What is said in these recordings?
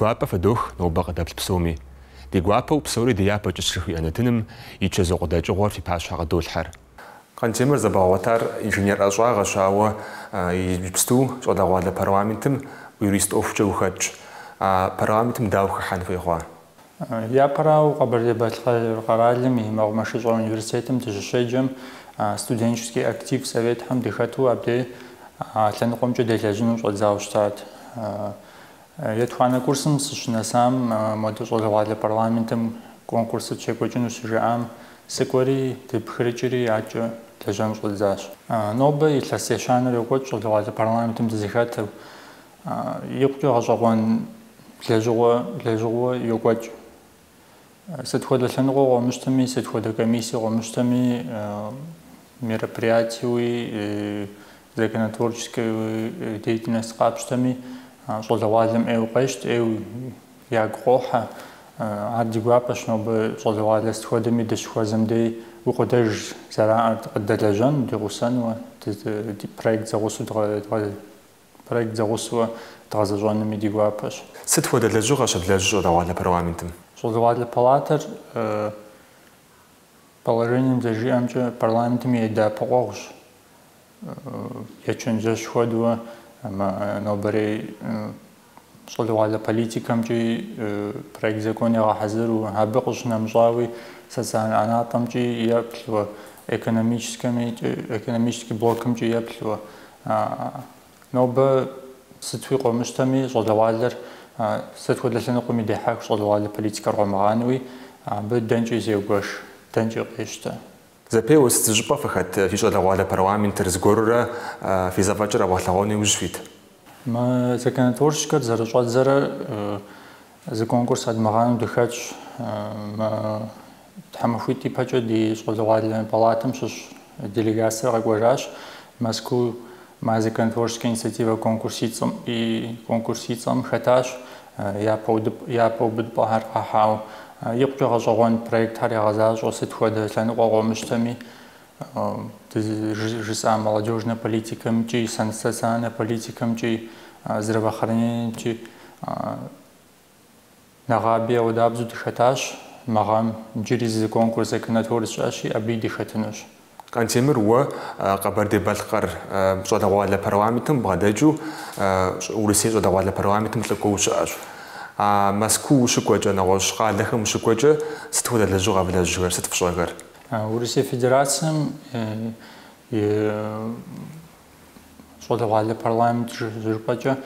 гуапэ фыдох нобэ къыдэплъ псоми. Ди гуапэу псори ди япэкӏэщ жыхуиӏэ нэтыным и чэзу къыдэкӏыгъуэр фи пащхьэ къыдолъхьэр. Къантемыр зэбгъэгъуэтар инженер ӏэщӏагъэщ, ауэ иджыпсту щӏалэгъуалэ парламентым юрист ӏуэхукӏэ ухэтщ. А парламентым дауэ хыхьэн хуей хъуа? Япэрауэ, Къэбэрдей-Балъкъэр къэралым и мэкъумэшыщӏэ университетым дыщыщеджэм студенческий актив советхэм дыхэту абдей а лъэныкъуэмкӏэ делэжьыну щӏэдзауэ щытат. Етхуанэ курсым сыщынэсам модэ щӏалэгъуалэ парламентым конкурсыр щекӏуэкӏыну щыжаӏам сыкӏуэри, дыпхрыкӏри адэкӏэ лэжьэн щӏэдзащ. Нобэ илъэс ещанэр йокӏуэкӏ щӏалэгъуалэ парламентым дызыхэту. Икъукӏэ гъэщӏэгъуэн лэжьыгъуэ йокӏуэкӏ. Сыт хуэдэ лъэныкъуэ къомыщтэми, сыт хуэдэ комиссие къомыщтэми, мероприятиеуи, законотворческой деятельность къапщтэми, щӏалэгъуалэм ӏейуэ къещт, ӏейуэ ягу къохьэ. Ар ди гуапэщ нобэ щӏалэгъуалэ сыт хуэдэми дыщыхуэзэм дей гукъыдэж зэраӏэр къыддэлэжьэну, ди гъусэнуэ, ди проект зэгъусэу проект зэгъусэу дгъэзэщӏэнуми ди гуапэщ. Сыт хуэдэ лэжьыгъэ щывлэжьыр щӏалэгъуалэ парламентым? Щӏалэгъуалэ палатэр положением зэрыжиӏэмкӏэ парламентым и дэӏэпыкъуэгъущ, ечэнджэщ хуэдэу нобэрей щӏалэгъуалэ политикэмкӏи проект закон ягъэхьэзыру, абы къыщынэмыщӏауи социальнэ ӏэнатӏэмкӏи еплъуэ, экономический блокымкӏи еплъуэ. Нобэ сытуи къомыщтэми, щӏалэгъуалэр сыт хуэдэ лъэныкъуэми дехьэх щӏалэгъуалэ политикэр къомыгъанэуи, абы дэнкӏи зеугуэш, дэнкӏи къещтэ. Зэпеуэ сыт зыщӏыпӏэ фыхэт фи щӏалэгъуалэ парламентыр, зыгуэрурэ фи зэфӏэкӏыр къэвгъэлъэгъуэну иужь фит? Мы законотворческэр зэрыщӏэдзэрэ зы конкурс къэдмыгъанэу дыхэтщ. Мы тхьэмахуитӏ ипэкӏэ ди щӏалэгъуалэ палатэм щыщ делегацэр къэкӏуэжащ Мэзкуу Моя законотворческая инициатива конкурс и цӏэм хэтащ, япэ убыдыпӏэхэр къахьауэ. Икъукӏэ гъэщӏэгъуэн проектхэр ягъэзащӏэу сыт хуэдэ лъэныкъуэ къомыщтэми, жысӏа молодежнэ политикэмкӏи, социальнэ политикэмкӏи, здравоохранениемкӏи. Нэгъаби ауэдабзэу дыхэтащ, мы гъэм иджыри зы конкурс законотворец щыӏэщи, абыи дыхэтынущ. Къантемыр, уэ Къэбэрдей-Балъкъэр щӏалэгъуалэ парламентым бгъэдэкӏыу Урысей щӏалэгъуалэ парламентым лӏыкӏуэу ущыӏэщ. А Мэзкуу ущыкӏуэкӏэ, нэгъуэщӏ къалэхэм ущыкӏуэкӏэ, сыт хуэдэ лэжьыгъэ влэжьхэр, сыт фщӏэхэр? Урысей Федерацэм и щӏалэгъуалэ парламент жыпӏэкӏэ,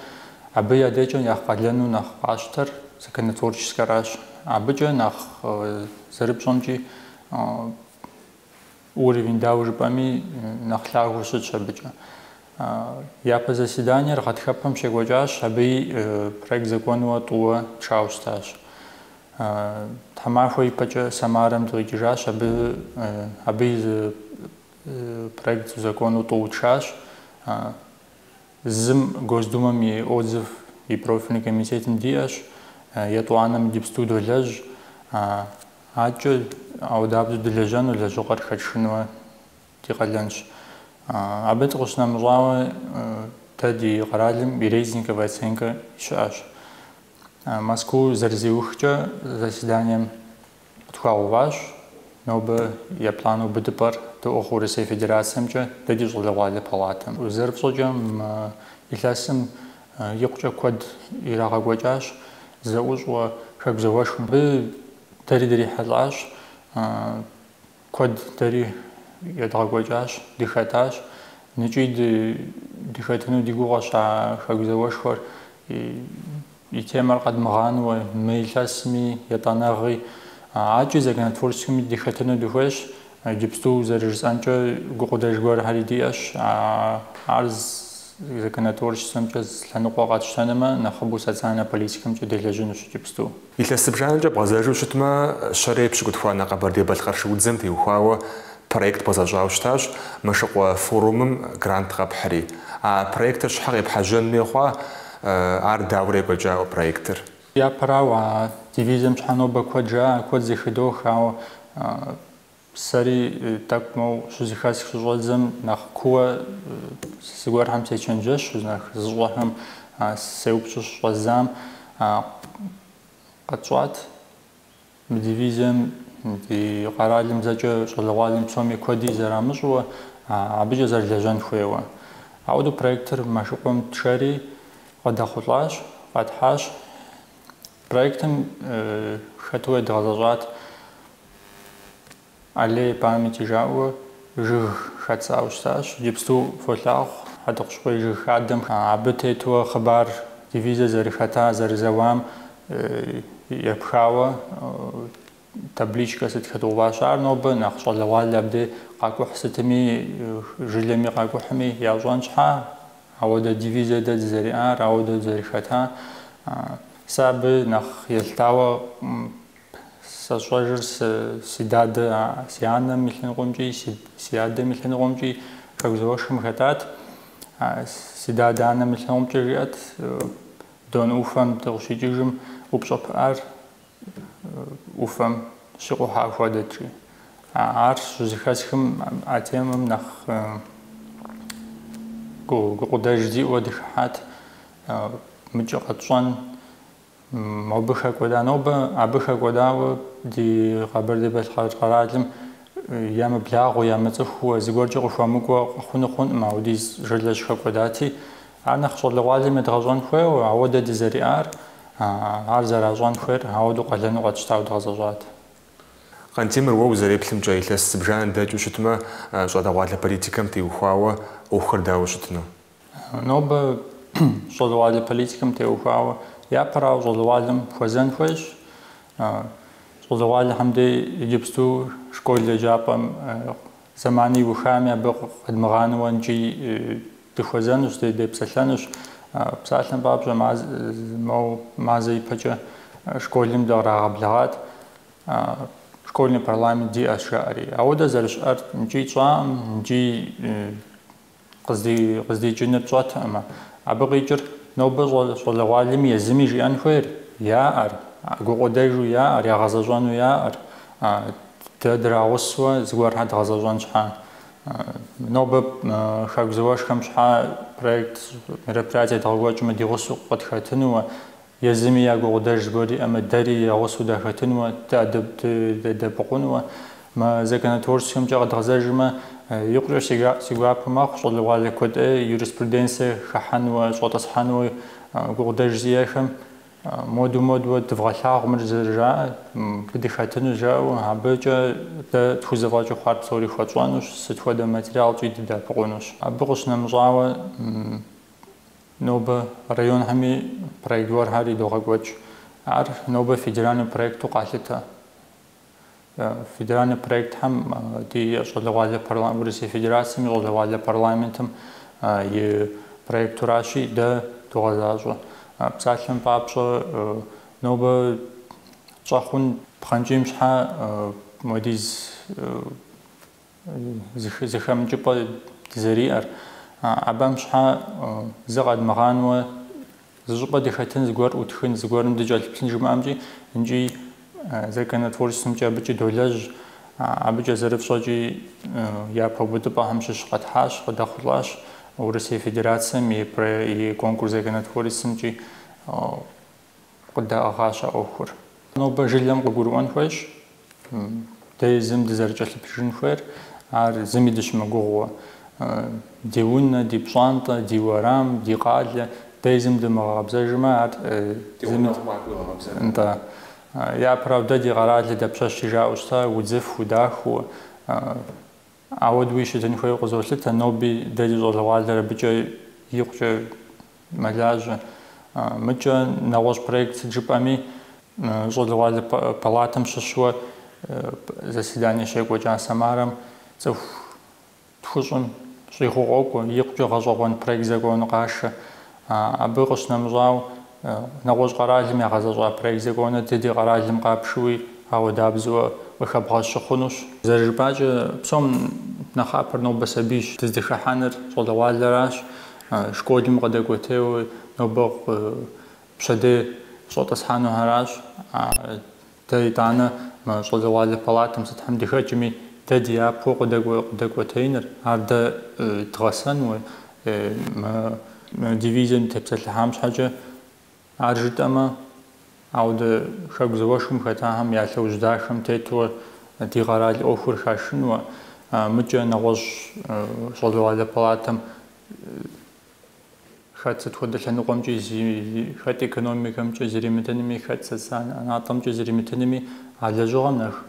абы я дежкӏэ нэхъ къалэну нэхъ къащтэр законотворческэращ. Абыкӏэ нэхъ зэрыпщӏэмкӏи уровень дауэ жыпӏэми нэхъ лъагэу щытщ абыкӏэ. Япэ заседаниер гъатхэпэм щекӏуэкӏащ, абыи проект законуэ тӏууэ тшауэ щытащ. Тхьэмахуэ ипэкӏэ Самарэм дыкъикӏыжащ, абы зы проект закону тӏу тшащ. Зым Госдумэм и отзыв и профильный комитетым диӏэщ, етӏуанэм иджыпсту долэжь. Адэкӏэ ауэдабзэу дылэжьэну, лэжьыгъэр хэтшыну ди къалэнщ. Абы къыщынэмыщӏауэ дэ ди къэралым и рейтинговая оценкэ щыӏэщ. Мэзкуу зэрызиухкӏэ заседанием къытхуагъэуващ. Нобэ еплӏанэ убыдыпӏэр доӏыгъ Урысей Федерацэмкӏэ дэ ди щӏалэгъуалэ палатэм. Зэрыфщӏэкӏэ мы илъэсым икъукӏэ куэд ирагъэкӏуэкӏащ зэӏущӏуэ Хэку зауэшхуэм. Абы дэри дрихьэлӏащ, куэд дэри едгъэкӏуэкӏащ, дыхэтащ. Ныкӏи дыхэтыну ди гугъэщ а Хэку зауэшхуэр и темэр къэдмыгъанэуэ мы илъэсми етӏанэгъи. Адэкӏи законотворческэми дыхэтыну дыхуейщ. Иджыпсту зэрыжысӏэнкӏэ гукъыдэж гуэрхэри диӏэщ. Ар законотворчествэмкӏэ лъэныкъуэ къэтщтэнумэ, нэхъыбэу социальнэ политикэмкӏэ делэжьынущ иджыпсту. Илъэс зыбжанэкӏэ бгъэзэжу щытмэ, 175 Къэбэрдей-Балъкъэр шуудзэм теухуауэ проект бгъэзэщӏауэ щытащ Мэшыкъуэ форумым грант къэпхьри. А проектыр щхьэ къепхьэжьэн хуей хъуа, ар дауэрэ екӏуэкӏа проектыр? Япэрауэ, а дивизием щхьэ нобэ куэд жаӏэ, куэд зэхыдох, ауэ сэри тӏэкӏу моуэ щызэхэсх щыщӏэдзэм нэхъ кууэ зыгуэрхэм сечэнджэщу, нэхъ зыщӏэхэм сеупщӏу щыщӏэздзам. къэтщӏат. Мы дивизием ди къэралым зэкӏэ щӏалэгъуалэм псоми куэди зэрамыщӏуэ, абыкӏэ зэрылэжьэн хуейуэ. Ауэдэу проектыр Мэшыкъуэм тшэри къыдэхъулӏащ, къэтхьащ. Проектым хэту едгъэзэщӏат Аллея памяти жаӏэу жыг хэтсауэ щытащ. Иджыпсту фолъагъу Хьэтӏохъущыкъуей жыг хадэм. Абы тетуэ хъыбар дивизие зэрыхэта, зэрызэуам епхауэ табличкэ сыт хэдгъэуващ. Ар нобэ нэхъ щӏалэгъуалэ абдей къакӏухь сытми, жылэми къакӏухьми ящӏэн щхьа, ауэдэ дивизие дэ дызэриӏар, ауэдэ дызэрыхэта. Сэ абы нэхъ елъытауэ Сэ сщӏэжыр си дадэ, си анэм и лъэныкъуэмкӏи, си адэм и лъэныкъуэмкӏи Хэку зауэшхуэм хэтат. Си дадэ анэм и лъэныкъуэмкӏэ жиӏэт, Дон ӏуфэм дыкъыщикӏыжым упщӏэ пыӏэр ӏуфэм щикъухьа хуэдэт, жи. Ар щызэхэсхым а темэм нэхъ гукъыдэж диӏэу дыхыхьат, мыкӏэ къэтщӏэн. Мобы хэкӏуэда нобэ, абы хэкӏуэдауэ ди Къэбэрдей-Балъкъэр къэралым ямыблагъэу, ямыцӏыхууэ, зыгуэркӏэ къыхуэмыкӏуэ къэхъуну хъункъым, ауэдиз жылэ щыхэкӏуэдати. Ар нэхъ щӏалэгъуалэм едгъэщӏэн хуейуэ, ауэдэ дызэриӏар, ар зэращӏэн хуейр, ауэдэу къалэну къэтщтауэ дгъэзэщӏат. Къантемыр, уэ узэреплъымкӏэ, илъэс зыбжанэ дэкӏыу щытмэ, щӏалэгъуалэ политикэм теухуауэ ӏуэхухэр дауэ щытыну? Нобэ щӏалэгъуалэ политикэм теухуауэ япэрауэ щӏалэгъуалэм хуэзэн хуейщ. Щӏалэгъуалэхэм дей иджыпсту школ еджапӏэм зэман иухами абы къэдмыгъанэуэ икӏи дыхуэзэнущ, депсэлъэнущ. Псалъэм папщӏэ, моу мазэ ипэкӏэ школым дыкърагъэблэгъат. Школьный парламент диӏэщ, жаӏэри. Ауэдэ зэрыщыӏэр икӏи тщӏакъым, икӏи къыздикӏыныр тщӏэтэкъым. Абы къикӏыр нобэ щӏалэгъуалэми езыми жиӏэн хуейр, яӏэр, гукъыдэжу яӏэр, ягъэзэщӏэну яӏэр, дэ драгъусуэ зыгуэрхэр дгъэзэщӏэн щхьа. Нобэ Хэку зауэшхуэм щхьа проект, мероприятие дгъэкӏуэкӏмэ ди гъусэу къытхэтынуэ, Езыми я гукъыдэж зыгуэр иӏэмэ, дэри я гъусэу дахэтынуэ, дадэӏэпыкъунуэ. Мы законотворчествэмкӏэ къэдгъэзэжмэ, икъукӏэ си гуапэ мэхъу щӏалэгъуалэ куэд ӏей юриспруденцие хыхьэнуэ, щӏэтӏысхьэнуэ гукъыдэж зиӏэхэм моду-модуэ дывгъэлъагъу мыр зэрыжаӏэ, мыбы дыхэтыну жаӏэу, абыкӏэ дэ тхузэфӏэкӏыу хъуар псори хуэтщӏэнущ, сыт хуэдэ материалкӏи дыдэӏэпыкъунущ. Абы къыщынэмыщӏауэ, Нобэ районхэми проект гуэрхэр идогъэкӏуэкӏ. Ар нобэ федеральнэ проекту къалъытэ. Федеральнэ проектхэм ди щӏалэгъуалэ парламент, Урысей Федерацэм и щӏалэгъуалэ парламентым и проектуращи, дэ догъэзащӏэ. Псалъэм папщӏэ, нобэ тщӏэ хъун пхъэнкӏийм щхьэ муэдиз зэхэмыкӏыпӏэ дызэриӏэр. Абым щхьэ зы къэдмыгъануэ зы щӏыпӏэ дыхэтын, зыгуэр ӏутхын, зыгуэрым дыкӏэлъыплъын жымыӏэмкӏи, икӏи законотворчествэмкӏэ абыкӏи долэжь, абыкӏэ зэрыфщӏэкӏи япэ убыдыпӏэхэм щыщ къэтхьащ, къыдэхъулӏащ Урысей Федерацэм и конкурс законотворчествэмкӏи къыдаӏыгъащ а ӏуэхур. Нобэ жылэм къыгурыӏуэн хуейщ дэ езым дызэрыкӏэлъыплъыжын хуейр, ар зыми дыщымыгугъыуэ. Ди унэ, ди пщӏантӏэ, ди уэрам, ди къалэ дэ езым дымыгъэкъэбзэжмэ, ар зыми... Нтӏэ. Япэрауэ, дэ ди къэралыр дапщэщи жаӏэу щыта, удзыфу, дахэу. Ауэдэуи щытын хуейуэ къызолъытэ, ноби дэ ди щӏалэгъуалэр абыкӏэ икъукӏэ мэлажьэ. Мыкӏэ нэгъуэщӏ проект сыт жыпӏэми, щӏалэгъуалэ палатэм щыщуэ заседание щекӏуэкӏа Самарэм цӏыху тхущӏым щӏигъуу къокӏуэ, икъукӏэ гъэщӏэгъуэн проект закону къашэ. Абы къыщынэмыщӏауэ, нэгъуэщӏ къэралым ягъэзэщӏа проект законыр дэ ди къэралым къапшэуи ауэдабзэу къыхэбгъэщы хъунущ. Зэрыжыпӏакӏэ, псом нэхъапэр нобэ сабийщ, дыздыхыхьэныр щӏалэгъуалэращ. Школым къыдэкӏуэтейуэ нобэ пщэдей щӏэтӏысхьэнухэращ. Дэ итӏанэ мы щӏалэгъуалэ палатэм сытхэм дыхэкӏми, дэ ди япэу къыдэкӏуэтеиныр, ар дэ дгъэсэну, мы дивизием тепсэлъыхьам щхьэкӏэ ар жытӏэмэ, Ауэдэ Хэку зауэшхуэм хэтахэм я лъэужь дахэм тету ди къэрал ӏуэхур хашынуэ, мыкӏэ нэгъуэщӏ щӏалэгъуалэ палатэм хэт сыт хуэдэ лъэныкъуэмкӏи, хэт экономикэмкӏэ зримытынуми, хэт социальнэ ӏэнатӏэмкӏэ зримытынуми, а лэжьыгъэм нэхъ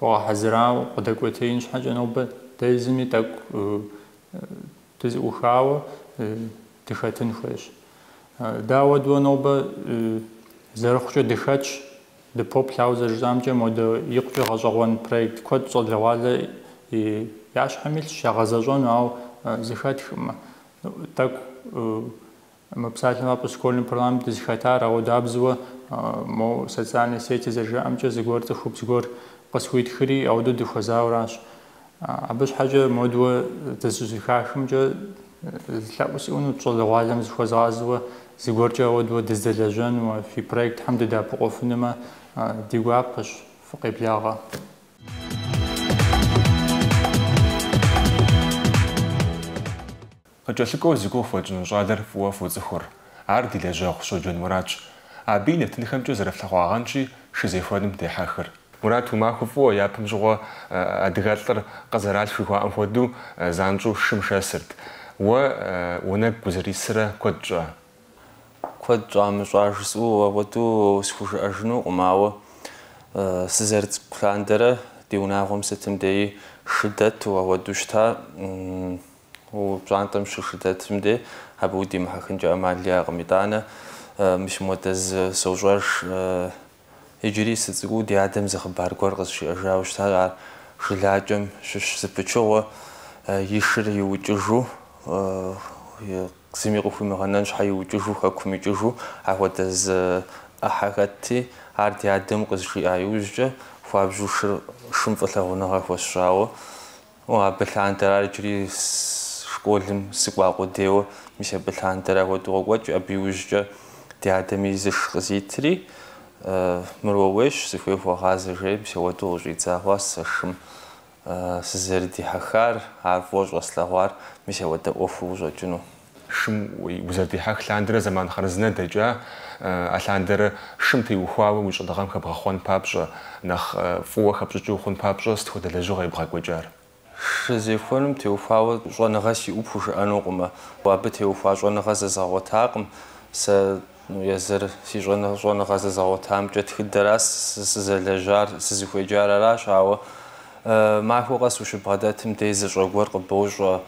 хуэгъэхьэзырауэ къыдэкӏуэтеин щхьэкӏэ нобэ дэ езыми тӏэкӏу дызэӏухауэ дыхэтын хуейщ. Дэ ауэдэу нобэ зэрыхъукӏэ дыхэтщ, дыпоплъ, ауэ зэрыжысӏамкӏэ модэ икъукӏэ гъэщӏэгъуэн проект куэд щӏалэгъуалэ я щхьэм илъщ, ягъэзэщӏэну, ауэ зыхэтхымэ. Тӏэкӏу мы псалъэм папщӏэ школьный парламент дызыхэтар, ауэдабзэуэ мо социальные сети зэрыжаӏэмкӏэ зыгуэр цӏыхубз гуэр къысхуитхри, ауэдэу дыхуэзауэращ. Абы щхьэкӏэ модуэ дызыщызэхахымкӏэ лъэӏу сиӏэнут щӏалэгъуалэм зыхуэзгъазэуэ зыгуэркӏэ ауэдэу дыздэлэжьэну, фи проектхэм дыдэӏэпыкъуфынумэ, ди гуапэщ, фыкъеблагъэ. Къыкӏэлъыкӏуэу зи гугъу фхуэтщӏыну щӏалэр фӏыуэ фоцӏыхур. Ар ди лэжьэгъу Щоджэн Муратщ. Абы и нэтынхэмкӏэ зэрыфлъэгъуагъэнщи, шы зехуэным дехьэхыр. Мурат, уи махуэ фӏыуэ, япэм щыгъуэ адыгэлӏыр къызэралъху жыхуаӏэм хуэдэу занщӏэу шым шэсырт. Уэ уанэгу узэрисрэ куэд щӏа? Куэд щӏа-мыщӏа жысӏэу апхуэдэу схужыӏэжынукъым, ауэ сызэрыцӏыкӏу лъандэрэ ди унагъуэм сытым деи шы дэту апхуэдэу щыта. Пщӏантӏэм щышыдэтым де абы удимыхьэхынкӏэ ӏэмал иӏэкъым. Итӏанэ мис мыуэдэ зы сощӏэж, иджыри сыцӏыкӏуу ди адэм зы хъыбар гуэр къызжиӏэжауэ щыта. Ар жылакӏэм щыщ зы пычыгъуэ и шыр иукӏыжу, зыми къыхуимыгъэнэн щхьэ иукӏыжу, хэкум икӏыжу апхуэдэ зы ӏыхьэ хэтти, ар ди адэм къызжиӏа иужькӏэ хуабжьу шым фӏылъагъуныгъэ хуэсщӏауэ. Абы лъандэрэ ар иджыри школым сыкӏуа къудейуэ, мис абы лъандэрэ апхуэдэу къокӏуэкӏ. Абы иужькӏэ ди адэми зыш къызитри, мыр уэуейщ, зыхуей хуэгъазэ жери, мис апхуэдэу къыщӏидза хъуащ сэ шым сызэрыдихьэхар, ар фӏыуэ щӏэслъэгъуар, мис апхуэдэ ӏуэхуу къыщӏэкӏыну. Шым узэрыдихьэх лъандэрэ зэман хъарзынэ дэкӏа, а лъандэрэ шым теухуауэ уи щӏэныгъэм хэбгъэхъуэн папщӏэ, нэхъ фӏыуэ хэпщӏыкӏыу хъун папщӏэ сыт хуэдэ лэжьыгъэ ебгъэкӏуэкӏар? Шы зехуэным теухуауэ щӏэныгъэ сиӏэу пхужыӏэнукъым. Абы теухуа щӏэныгъэ зэзгъэгъуэтакъым. Сэ езыр си щӏэныгъэ зэзгъэгъуэтамкӏэ тхыдэращ сызэлэжьар, сызыхуеджар аращ, ауэ махуэ къэс ущыбгъэдэтым дей зы щӏэ гуэр къыбощӏэ.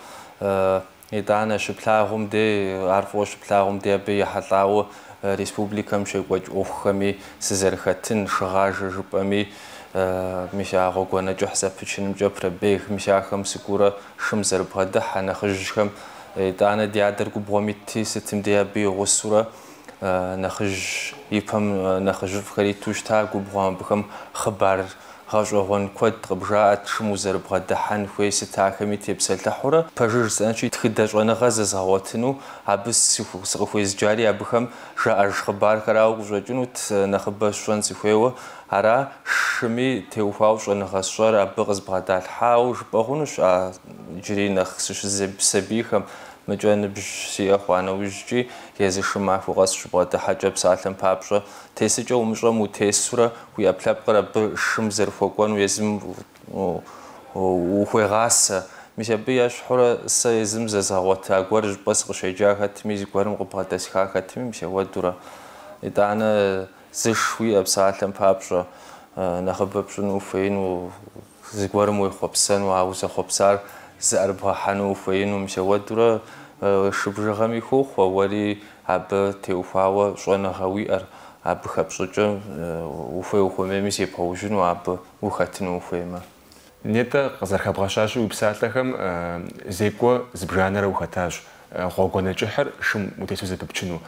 Итӏанэ щыплъагъум дей, ар фӏыуэ щыплъагъум дей абы ехьэлӏауэ республикэм щекӏуэкӏ ӏуэхухэми сызэрыхэтын, шыгъажэ жыпӏэми, мис а гъуэгуанэ кӏыхь зэпычынымкӏэ пробег, мис ахэм сыкӏуурэ шым зэрыбгъэдыхьэ нэхъыжьхэм. Итӏанэ ди адэр губгъуэм итти, сытым дей абы и гъусэурэ нэхъыжь и пэм нэхъыжьыфӏхэр иту щыта губгъуэм абыхэм хъыбар гъэщӏэгъуэн куэд къыбжаӏэт, шым узэрыбгъэдыхьэн хуей сыт ахэми тепсэлъыхьурэ. Пэжыр жысӏэнщи, тхыдэ щӏэныгъэ зэзгъэгъуэтыну абы сыкъыхуезджари абыхэм жаӏэж хъыбархэрауэ къыщӏэкӏынут, нэхъыбэ сщӏэн сыхуейуэ. Ара шыми теухуауэ щӏэныгъэ сщӏэр абы къызбгъэдалъхьауэ жыпӏэ хъунущ, а иджыри нэхъ сыщысабийхэм мыкӏэ ныбжь сиӏэ хъуа нэужькӏи езы шым махуэ къэс щыбгъэдыхьэкӏэ псалъэм папщӏэ тесыкӏэ умыщӏэм утесурэ уи ӏэпкълъэпкъыр абы шым зэрыхуэкӏуэну езым ухуегъасэ. Мис абы ещхьурэ сэ езым зэзгъэгъуэта гуэр щӏыпӏэ сыкъыщеджа хэтми, зыгуэрым къыбгъэдэсха хэтми, мис апхуэдэурэ. Итӏанэ зыш уиӏэ псалъэм папщӏэ нэхъыбэ пщӏыну ухуеину, зыгуэрым уехъуэпсэну, а узэхъуэпсар зыӏэрыбгъэхьэну ухуеину, мис апхуэдэурэ шы бжыгъэми хохъуэ, уэри абы теухуауэ щӏэныгъэ уиӏэр, абы хэпщӏыкӏэ ухуей-ухуэмейми зебгъэужьыну, абы ухэтыну ухуеймэ. Нетӏэ къызэрыхэбгъэщащи уи псалъэхэм зекӏуэ зыбжанэрэ ухэтащ, гъуэгуанэ кӏыхьыр шым утесу зэпыпчыну.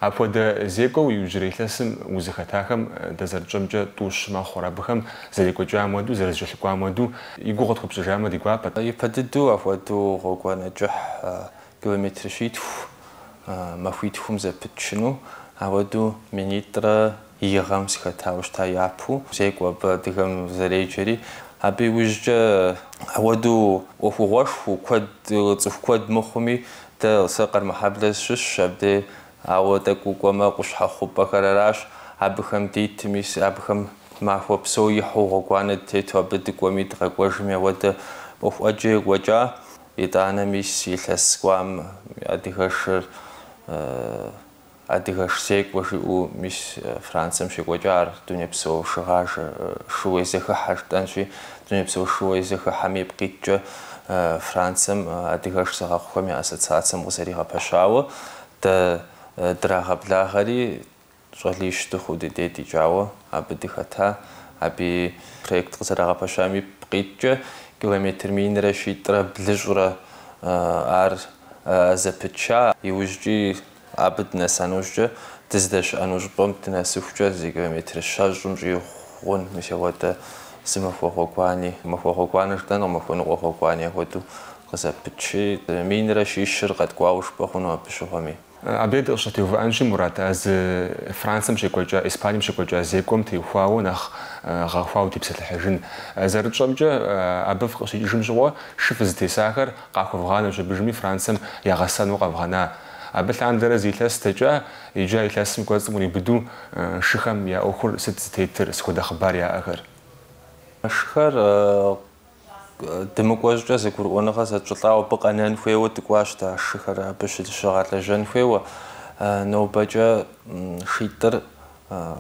Апхуэдэ зекӏуэу иужьрей илъэсым узыхэтахэм дэ зэрытщӏэмкӏэ тӏущ мэхъур, абыхэм зэрекӏуэкӏам хуэдэу, зэрызэкӏэлъыкӏуам хуэдэу и гугъу къытхуэпщӏыжамэ ди гуапэт. Ипэ дыдэу апхуэдэу гъуэгуанэ кӏыхь километр щитху махуитхум зэпытчыну, апхуэдэу минитӏрэ и гъэм сыхэтауэ щыта япэу зекӏуэ абы адыгэм зэреджэри. Абы иужькӏэ апхуэдэу ӏуэхугъуэшхуэу, куэд, цӏыху куэд мыхъуми, дэ сэ Къармэхьэблэ сыщыщщ, абдей ауэ тӏэкӏу укӏуэмэ къущхьэ хъупӏэхэр аращ. Абыхэм дитым, мис абыхэм махуэ псо ихьу гъуэгуанэ дытету абы дыкӏуэми дыкъэкӏуэжми ауэдэ ӏуэху ӏэджэ екӏуэкӏа. Итӏанэ мис илъэс кӏуам адыгэшыр адыгэш зекӏуэ жиӏэу мис Францием щекӏуэкӏа ар дунейпсо шыгъажэ шууей зэхыхьэ жытӏэнщи, дунейпсо шууей зэхыхьэм ипкъ иткӏэ Францием адыгэш зыгъэхъухэм я ассоциацэм къызэригъэпэщауэ дэ драгъэблагъэри щӏалищ дыхъуу ди дей дикӏауэ абы дыхэта. Абы проект къызэрагъэпэщам ипкъ иткӏэ километр 1102 ар зэпытча. Иужькӏи абы дынэса нэужькӏэ дыздэщыӏэну щӏыпӏэм дынэсыхукӏэ зы километр 20-м щӏигъун, мис апхуэдэ зы махуэ гъуэгуани, махуэ гъуэгуанэ жытӏэнукъым, махуэ ныкъуэ гъуэгуани апхуэдэу къызэпытчи, 1100-р къэткӏуауэ жыпӏэ хъуну абы щыгъуэми. Абы дыкъыщытеувыӏэнщи, Мурат, а зы Францием щекӏуэкӏа, Испанием щекӏуэкӏа зекӏуэм теухуауэ нэхъ гъэхуауэ тепсэлъыхьыжын. Зэрытщӏэмкӏэ, абы фыкъыщикӏыжым щыгъуэ шы фызытесахэр къахуэвгъанэщ абыжми Францием ягъэсэну къэвгъэна. Абы лъандэрэ зы илъэс дэкӏа, иджы а илъэсым кӏуэцӏым къриубыдэу шыхэм я ӏуэхур сыт зытетыр, сыт хуэдэ хъыбар яӏэхэр? Шыхэр дымыкӏуэ щӏыкӏэ зэгурыӏуэныгъэ зэтщӏылӏауэ абы къэнэн хуейуэ дыкӏуащ дэ шыхэр абы щыгъэлэжьэн хуейуэ. Нобэкӏэ шитӏыр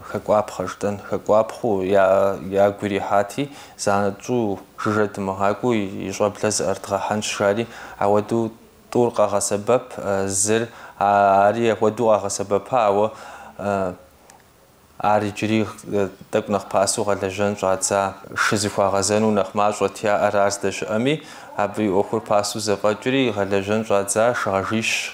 хэкӏуапхъэ жытӏэн, хэкӏуапхъэу ягу ирихьати, занщӏэу жыжьэ дымыгъакӏуэу и щӏэблэ зыӏэрыдгъэхьэнщ жари, ауэдэу тӏур къагъэсэбэп, зыр ари апхуэдэу къагъэсэбэпа, ауэ ар иджыри тӏэкӏу нэхъ пасэу гъэлэжьэн щӏадза. Шы зыхуагъэзэну нэхъ мащӏэт яӏэр ар здэщыӏэми, абы и ӏуэхур пасэу зэфӏэкӏри гъэлэжьэн щӏадза шыгъэжищ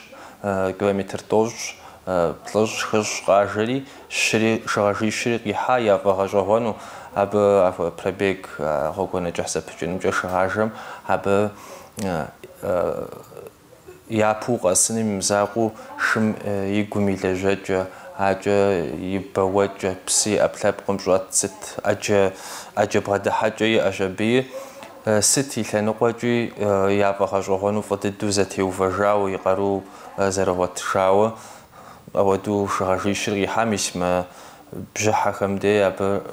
километр 90, 90, 100 къажэри, щыри шыгъэжищри къихьа яфӏэгъэщӏэгъуэну. Абы пробег гъуэгуанэ кӏыхь зэпыкӏынымкӏэ шыгъажэм абы япэу къэсыным имызакъуэу шым и гум и лэжьэкӏэ, акӏэ и бэуэкӏэ, псы и ӏэпкълъэпкъым щӏэт сыт ӏэджэ бгъэдыхьэкӏэ иӏэщ абыи. Сыт и лъэныкъуэкӏи яфӏэгъэщӏэгъуэну фӏы дыдэу зэтеувэжауэ, и къару зэрыгъуэтыжауэ апхуэдэу шыгъэжищыр къихьа мис мы бжьыхьэхэм дей абы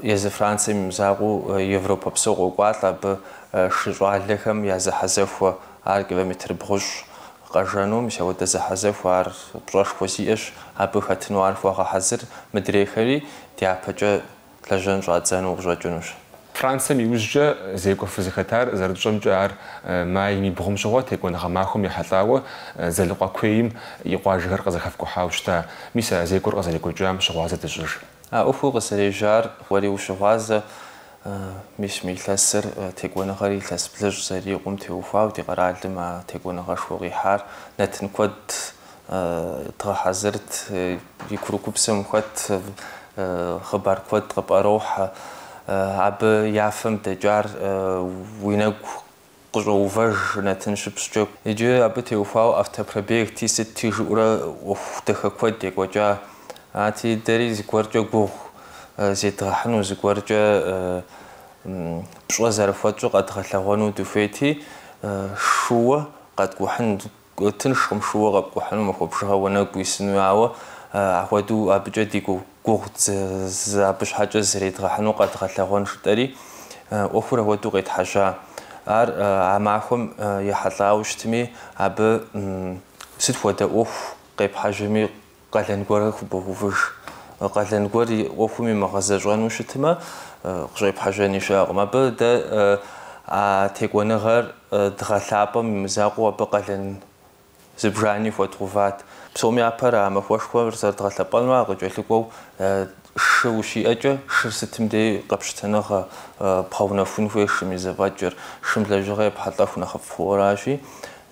езы Францием имызакъуэу Европэ псо къокӏуалӏэ абы шы щӏалэхэм я зэхьэзэхуэ, ар километр 2 къэжэну, мис апхуэдэ зэхьэзэхуэ, ар пщӏэшхуэ зиӏэщ, абы хэтыну ар хуагъэхьэзыр, мыдрейхэри дяпэкӏэ лэжьэн щӏадзэну къыщӏэкӏынущ. Францием иужькӏэ зекӏуэ фызыхэтар зэрытщӏэмкӏэ ар майм и бгъум щыгъуэ текӏуэныгъэ махуэм ехьэлӏауэ Дзэлыкъуэ куейм и къуажэхэр къызэхэфкӏухьауэ щыта. Мис а зекӏуэр къызэрекӏуэкӏам щыгъуазэ дыщӏыж. А ӏуэхур къызэрежьар уэри ущыгъуазэ, мис мы илъэсыр текӏуэныгъэр илъэс 90 зэрикъум теухуауэ ди къэралым а текӏуэныгъэшхуэ къихьар нэтын куэд дгъэхьэзырт, и курыкупсэм хэт хъыбар куэд къыпӏэрохьэ. Абы я фэм дэкӏар уи нэгу къыщӏоувэж нэтын щыпщӏкӏэ. Иджы абы теухуауэ автопробегти сытти жыӏэурэ ӏуэху дахэ куэд екӏуэкӏа. Ати дэри зыгуэркӏэ гугъу зедгъэхьыну, зыгуэркӏэ пщӏэ зэрыхуэтщӏу къэдгъэлъэгъуэну дыхуейти, шууэ къэткӏухьын тыншкъым, шууэ къэпкӏухьыну махуэ бжыгъэ уанэгу уисыну, ауэ апхуэдэу абыкӏэ ди гугъу абы щхьэкӏэ зредгъэхьыну къэдгъэлъэгъуэн жытӏэри ӏуэхур апхуэдэу къетхьэжьа. Ар а махуэм ехьэлӏауэ щытми, абы сыт хуэдэ ӏуэху къепхьэжьэми къалэн гуэрхэр хубогъэувыж. Къалэн гуэр ӏуэхум имыгъэзэщӏэну щытмэ, къыщӏепхьэжьэни щыӏэкъым. Абы дэ а текӏуэныгъэр дгъэлъапӏэм имызакъуэу абы къалэн зыбжани хуэдгъэуват. Псом япэр а махуэшхуэр зэрыдгъэлъэпӏэнур, къыкӏэлъыкӏуэу шы ущиӏэкӏэ, шыр сытым дей къэпщытэныгъэ бгъэунэхун хуей шым и зэфӏэкӏыр, шым лэжьыгъэ епхьэлӏэху нэхъыфӏ хъуаращи,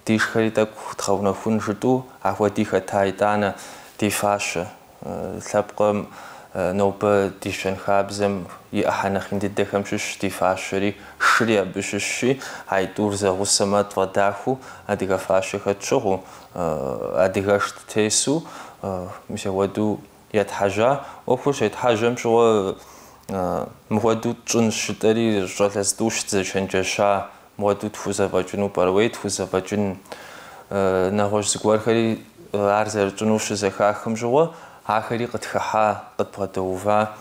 дишхэри тӏэкӏу дгъэунэхун жытӏэу ахуэди хэта итӏанэ ди фащэ лъэпкъым нобэ ди щэнхабзэм и ӏыхьэ нэхъ ин дыдэхэм щыщ ди фащэри, шыри абы щыщщи, айтӏур зэгъусэмэ тфӏэдахыу адыгэ фащэхэр тщыгъыу, адыгэш дытесу, мис апхуэдэу етхьэжьа. Ӏуэхур щетхьэжьэм щыгъуэ мыхуэдэу тщӏынщ жытӏэри щӏалэ зытӏущ дызэчэнджэща, мыхуэдэу тхузэфӏэкӏыну пӏэрэ, уей тхузэфӏэкӏын, нэгъуэщӏ зыгуэрхэри ар зэрытщӏыну щызэхахым щыгъуэ, Ахэри къытхыхьа, къыдбгъэдэува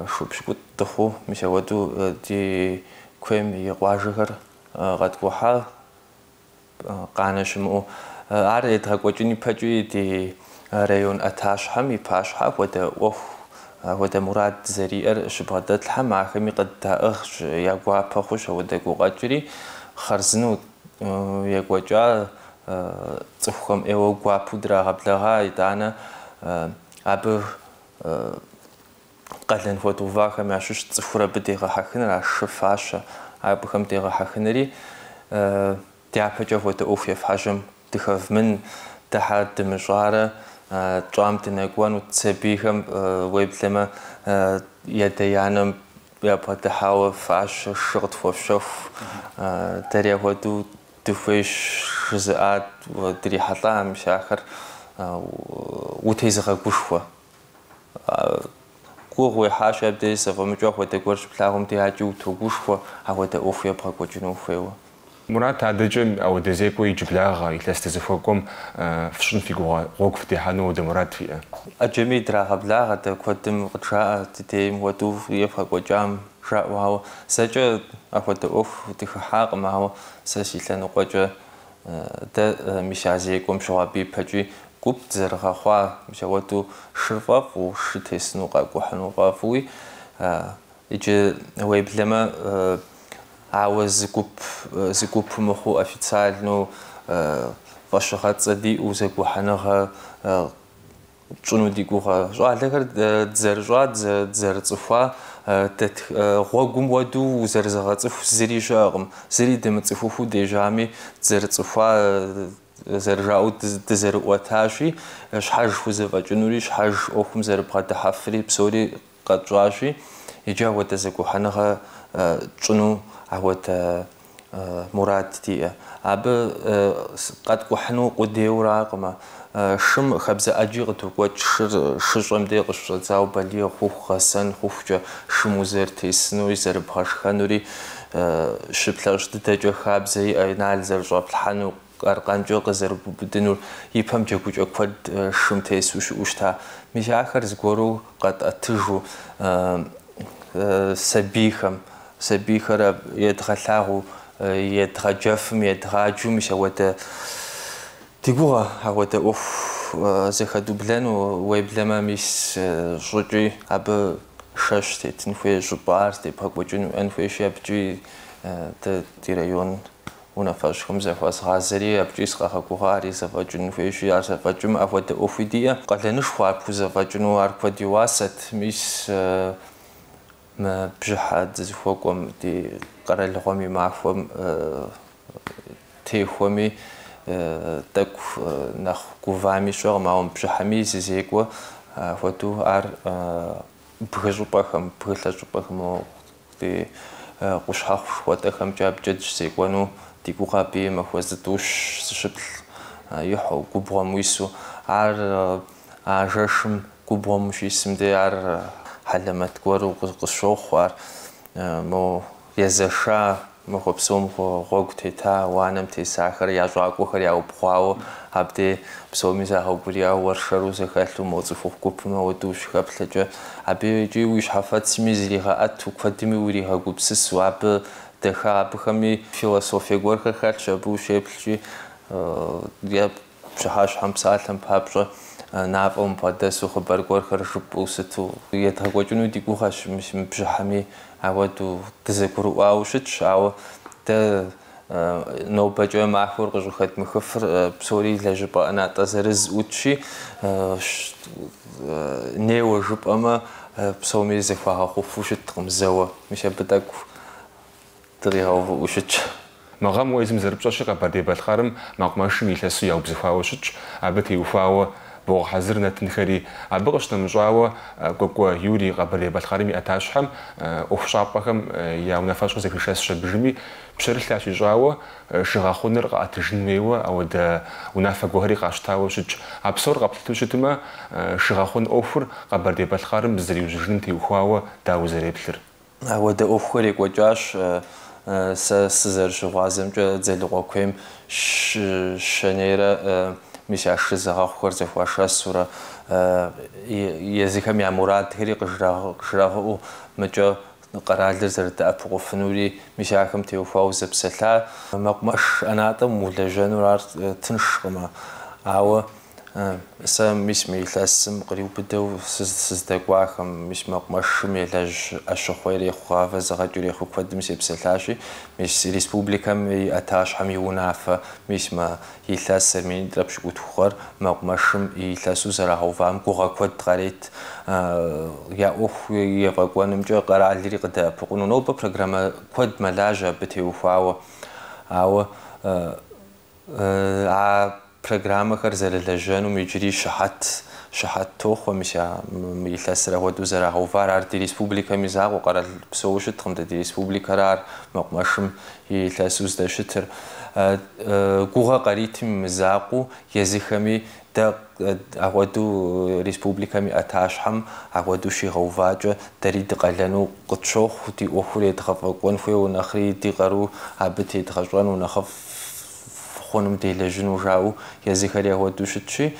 шу пщыкӏутӏ дыхъуу, мис ауэдэу ди куейм и къуажэхэр къэткӏухьа, къанэ щымыӏэу. Ар едгъэкӏуэкӏын ипэкӏи ди район ӏэтащхьэм и пащхьэ хуэдэ ӏуэху, хуэдэ мурад зэриӏэр щыбгъэдэтлъхьэм, ахэми къыддаӏыгъщ, я гуапэ хъущ ауэдэ гукъэкӏри, хъарзынэу екӏуэкӏа, цӏыхухэм ӏейуэ гуапэу драгъэблэгъа, итӏанэ абы къалэн хуэдгъэувахэм ящыщ цӏыхур абы дегъэхьэхыныр, а шы фащэ абыхэм дегъэхьэхынри, дяпэкӏэ хуэдэ ӏуэху ефхьэжьэм дыхэвмын, дэ хьэ дымыщӏарэ тщӏам дынэкӏуэнут, сабийхэм уеблэмэ ядэ-янэм ябгъэдыхьауэ фащэ шы къытхуэфщэху, дэри апхуэдэу дыхуейщ жызыӏа дрихьэлӏа, мис ахэр утезыгъэгушхуэ. Гугъу уехьащи абдеж зэфӏэмыкӏыу апхуэдэ гуэр щыплъагъум дей акӏи утогушхуэ, апхуэдэ ӏуэху ебгъэкӏуэкӏыну ухуейуэ. Мурат, адэкӏэ ауэдэ зекӏуэ иджыблагъэ илъэс дызыхуэкӏуэм фщӏын фи гугъэ, гъуэгу фытехьэну ауэдэ мурад фиӏэ? Ӏэджэми драгъэблагъэ, дэ куэдым къыджаӏэ ди дейм хуэдэу евгъэкӏуэкӏам жаӏэу, ауэ зэкӏэ апхуэдэ ӏуэху дыхыхьакъым, ауэ сэ си лъэныкъуэкӏэ дэ мис а зекӏуэм щыгъуэ абы ипэкӏи гуп дызэрыгъэхъуа, мис ауэдэу шыр фӏэфӏу, шы тесыну къакӏухьыну фӏэфӏуи, иджы уеблэмэ ауэ зы гуп мыхъуу официальнэу фӏэщыгъэцӏэ диӏэу зэгухьэныгъэ тщӏыну ди гугъэ. Щӏалэхэр дызэрыщӏа, дызэрыцӏыхуа, гъуэгум хуэдэу узэрызэгъэцӏыху зыри щыӏэкъым. Зыри дымыцӏыхуху дежьами, дызэрыцӏыхуа, зэрыжаӏэу дызэрыӏуэтащи, щхьэж хузэфӏэкӏынури, щхьэж ӏуэхум зэрыбгъэдыхьэфри псори къэтщӏащи, иджы апхуэдэ зэгухьэныгъэ тщӏыну апхуэдэ мурад диӏэ. Абы къэткӏухьыну къудейуэракъымэ. Шым хабзэ ӏэджи къыдокӏуэкӏ, шыр шыщӏэм дей къыщыщӏэдзауэ балигъ хъуху, гъэсэн хъухукӏэ, шым узэрытесынури, зэрыбгъэшхэнури, щыплӏэщӏ дыдэкӏэ хабзэ иӏэ, нал зэрыщӏэплъхьэну, аркъэнкӏэ къызэрыбубыдынур, и пэм джэгукӏэ куэд шым тесу щыӏэу щыта. Мис ахэр зыгуэру къэтӏэтыжу сабийхэм, сабийхэр едгъэлъагъуу, едгъэджэфым, едгъаджэу, мис ауэдэ ди гугъэ, ауэдэ ӏуэху зэхэдублэну, уеблэмэ мис щӏыкӏи абы шэщ тетын хуей, щӏыпӏэ ар здебгъэкӏуэкӏыну иӏэн хуейщи, абыкӏи дэ ди район унафэщӏхэм зэхуэзгъазэри, абыкӏи сыкъагъэгугъа, ари зэфӏэкӏын хуейщи, ар зэфӏэкӏым апхуэдэ ӏуэхуи диӏэ. Къалэнышхуэ ар пхузэфӏэкӏыну, ар куэд и уасэт, мис мы бжьыхьэ дызыхуэкӏуэм, ди къэралыгъуэм и махуэм техуэми, тӏэкӏу нэхъ гувами сщӏэкъым, ауэ бжьыхьэми зы зекӏуэ хуэдэу ар бгы щӏыпӏэхэм, бгылъэ щӏыпӏэхэм, ди къущхьэхъу жыхуэтӏэхэмкӏэ абыкӏэ дыщызекӏуэну ди гугъэ, абы махуэ зытӏущ зыщыплӏ ихьу, губгъуэм уису. Ар а жэшым губгъуэм ущисым дей ар хьэлэмэт гуэру къысщохъу, ар мо езэша махуэ псом гъуэгу тета, уанэм тесахэр, я щӏакӏуэхэр яубгъуауэ, абдей псоми загъэукӏурияуэ уэршэру зэхэлъу мо цӏыхухъу гупым ауэдэу ущыхэплъэкӏэ, абы икӏи уи щхьэфэцми зригъэӏэту, куэдми уригъэгупсысу, абы даха абыхэми философие гуэрхэр хэлъщ, абы ущеплъкӏи, е пщыхьэщхьэм псалъэм папщӏэ нафӏэм бгъэдэсу хъыбар гуэрхэр жыпӏэу сыту едгъэкӏуэкӏыну ди гугъэщ, мис мы бжьыхьэми ауэдэу дызэгурыӏуауэ щытщ, ауэ дэ нобэкӏэ махуэр къыщӏыхэдмыхыфыр псори лэжьыпӏэ ӏэнатӏэ зырыз ӏутщи, неуэ жыпӏэмэ псоми зэхуагъэхъуфу щыткъым зэуэ, мис абы тӏэкӏу дригъэувыӏэу щытщ. Мы гъэм уэ езым зэрыпщӏэщи, Къэбэрдей-Балъкъэрым мэкъумэшым и илъэсу яубзыхуауэ щытщ, абы теухуауэ богъэхьэзыр нэтынхэри. Абы къыщынэмыщӏауэ, Кӏуэкӏуэ Юрий Къэбэрдей-Балъкъэрым и ӏэтащхьэм ӏуэхущӏапӏэхэм я унафэщӏыр зэхуишэсщ абыжми, пщэрылъ ящищӏауэ шы гъэхъуныр къэӏэтыжын хуейуэ ауэдэ унафэ гуэрхэри къащтауэ щытщ. А псор къэплъытэу щытмэ, шы гъэхъун ӏуэхур Къэбэрдей-Балъкъэрым зызэриужьыжыным теухуауэ дауэ узэреплъыр? Ауэдэ ӏуэхухэр екӏуэкӏащ, сэ сызэрыщыгъуазэмкӏэ Дзэлыкъуэ куейм щэнейрэ мис а шы зыгъэхъухэр зэхуашэсурэ, Езыхэм я мурадхэри къыжрагъэӏэу, мыкӏэ къэралыр зэрыдэӏэпыкъуфынури, мис ахэм теухуауэ зэпсэлъа. Мэкъумэш ӏэнатӏэм улэжьэнур ар тыншкъымэ, ауэ сэ мис мы илъэсым къриубыдэу сыздэкӏуахэм, мис мэкъумэшым елэжь ӏэщыхъуэ ирехъу, гъавэ зыгъэкӏ ирехъу куэдым сепсэлъащи, мис республикэм и ӏэтащхьэм и унафэ, мис мы илъэсыр 2023 гъэр мэкъумэшым и илъэсу зэрагъэувам гугъэ куэд къарет я ӏуэху ефӏэкӏуэнымкӏэ къэралри къыдэӏэпыкъуну. Нобэ программэ куэд мэлажьэ абы теухуауэ, ауэ а программэхэр зэрылэжьэнум иджыри щыхьэт тохъуэ, мис а мы илъэсыр апхуэдэу зэрагъэувар. Ар ди республикэм и закъуэ, къэрал псоуэ щыткъым, дэ ди республикэр ар мэкъумэшым и илъэсу здэщытыр. Гугъэ къаритым и мызакъуэу езыхэми дэ апхуэдэу республикэм и ӏэтащхьэм апхуэдэу щигъэувакӏэ дэри дыкъалэну къытщохъу, ди ӏуэхур едгъэфӏэкӏуэн хуейуэ, нэхъри ди къару абы тедгъэщӏэну, нэхъыфӏ хъуным делэжьыну жаӏэу езыхэри апхуэдэу щытщи,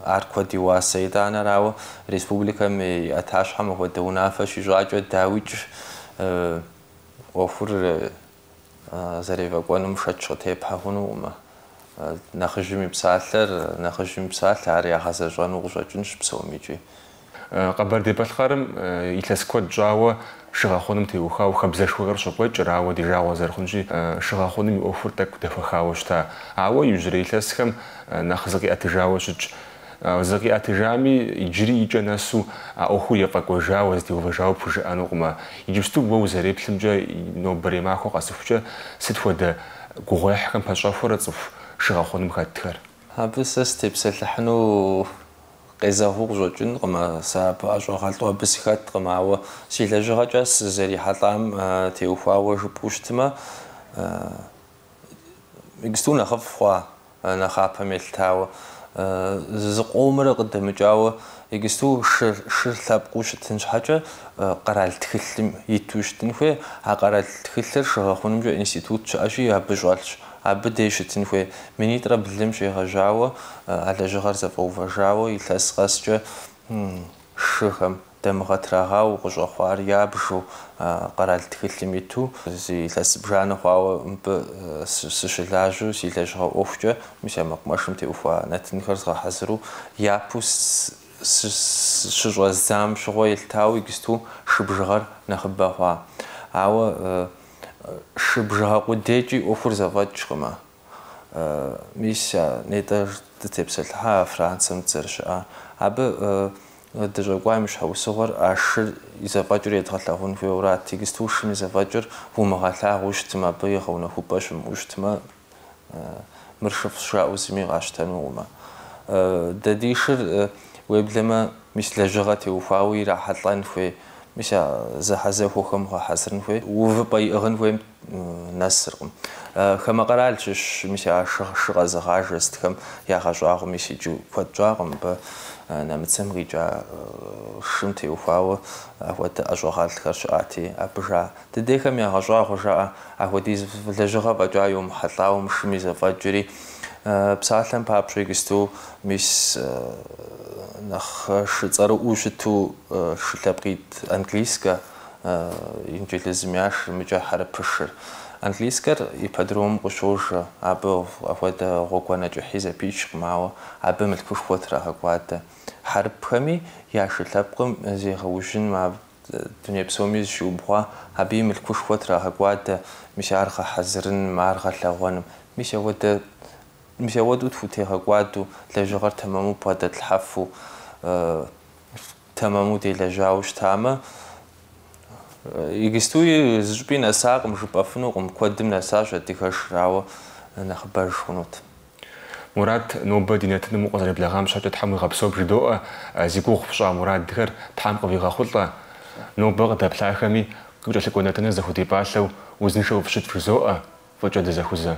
ар куэд и уасэ. Итӏанэрауэ республикэм и ӏэтащхьэм апхуэдэ унафэ щищӏакӏэ дауикӏ ӏуэхур зэрефӏэкӏуэнум шэч къытепхьэ хъунукъымэ. Нэхъыжьым и псалъэр ар ягъэзэщӏэну къыщӏэкӏынщ псом икӏи. Къэбэрдей-Балъкъэрым илъэс куэд щӏауэ шыгъэхъуным теухуауэ хабзэшхуэхэр щокӏуэкӏыр, ауэ ди жагъуэ зэрыхъунщи, шыгъэхъуным и ӏуэхур тӏэкӏу дэхуэхауэ щыта. Ауэ иужьрей илъэсхэм нэхъ зыкъиӏэтыжауэ щытщ. Зыкъиӏэтыжами иджыри икӏэ нэсу а ӏуэхур ефӏэкӏуэжауэ, зэтеувэжауэ пхужыӏэнукъымэ. Иджыпсту уэ узэреплъымкӏэ нобэрей махуэ къэсыхукӏэ сыт хуэдэ гугъуехьхэм пэщӏэхуэрэ цӏыху шыгъэхъуным хэтхэр? Абы сэ сытепсэлъыхьыну къезэгъыу къыщӏэкӏынкъым, сэ абы ӏэщӏагъэлӏу абы сыхэткъым, ауэ си лэжьыгъэкӏэ сызэрихьэлӏам теухуауэ жыпӏэу щытмэ, иджыпсту нэхъыфӏ хъуа нэхъапэм елъытауэ. Зыкъомрэ къыдэмыкӏауэ иджыпсту шыр лъэпкъыу щытын щхьэкӏэ къэрал тхылъым иту щытын хуей. А къэрал тхылъыр шыгъэхъунымкӏэ институт щыӏэщи, абы щӏэлъщ. Абы дей щытын хуей. 2003 щегъэжьауэ а лэжьыгъэр зэфӏэувэжауэ илъэс къэскӏэ шыхэм дамыгъэ трагъауэ къыщӏэхъуар ябжу къэрал тхылъым иту. Зы илъэс зыбжанэ хъуауэ мыбы сыщылажьэу си лэжьыгъэ ӏуэхукӏэ, мис а мэкъумэшым теухуа нэтынхэр згъэхьэзыру япэу щыщӏэздзам щыгъуэ елъытауэ иджыпсту шы бжыгъэр нэхъыбэ хъуа. Ауэ шы бжыгъэ къудейкӏи ӏуэхур зэфӏэкӏкъымэ. Мис нетӏэ дытепсэлъыхьа Францием дызэрыщыӏа. Абы дыщӏэкӏуам и щхьэусыгъуэр а шыр и зэфӏэкӏыр едгъэлъагъун хуейуэрат. Иджыпсту шым и зэфӏэкӏыр умыгъэлъагъуэу щытмэ, абы и гъэунэхупӏэ щымыӏэу щытмэ, мыр шыфӏщ жаӏэу зыми къащтэнукъымэ. Дэ ди шыр уеблэмэ мис лэжьыгъэ теухуауэ ирахьэлӏэн хуей, мис а зэхьэзэхуэхэм гъэхьэзырын хуей, увыпӏэ иӏыгъын хуейм нэсыркъым. Хамэ къэрал щыщ мис а шы къэзыгъажэ сытхэм ягъэщӏагъуэ мис иджы куэд щӏакъым мыбы нэмыцэм къикӏа шым теухуауэ апхуэдэ ӏэщӏагъэлӏхэр щыӏати, абы жаӏэ. Дыдейхэм ягъэщӏагъуэ жаӏэ, апхуэдиз лэжьыгъэ фӏэкӏа йомыхьэлӏауэ мы шым и зэфӏэкӏри. Псалъэм папщӏэ иджыпсту мис нэхъ шы цӏэрыӏуэу щыту шы лъэпкъитӏ английскэ, инджылызым я шыр, мыкӏэ хьэрыпышыр. Английскэр ипподромым къыщожэ, абы апхуэдэ гъуэгуанэ кӏыхьи зэпичкъым, ауэ абы мылъкушхуэ трагъэкӏуадэ. Хьэрыпхэми я шы лъэпкъым зегъэужьын дуней псоми зыщиубгъуа, абы и мылъкушхуэ трагъэкӏуадэ, мис ар гъэхьэзырыным, ар гъэлъэгъуэным. Мис апхуэдэу тхутегъэкӏуадэу, лэжьыгъэр тэмэму бгъэдэтлъхьэфу, тэмэму делэжьауэ щытамэ, иджыпстуи зыщӏыпӏи нэсакъым, жыпӏэфынукъым, куэдым нэсащ адыгэшыр, ауэ нэхъыбэж хъунут. Мурат, нобэ ди нэтыным укъызэреблэгъам щхьэкӏэ Тхьэм уигъэпсэу бжыдоӏэ, зи гугъу пщӏа мурадхэр Тхьэм къывигъэхъулӏэ. Нобэ къыдэплъахэми къыкӏэлъыкӏуэ нэтыныр зэхудипӏалъэу узыншэу фыщыт вжызоӏэ, фӏыкӏэ дызэхузэ.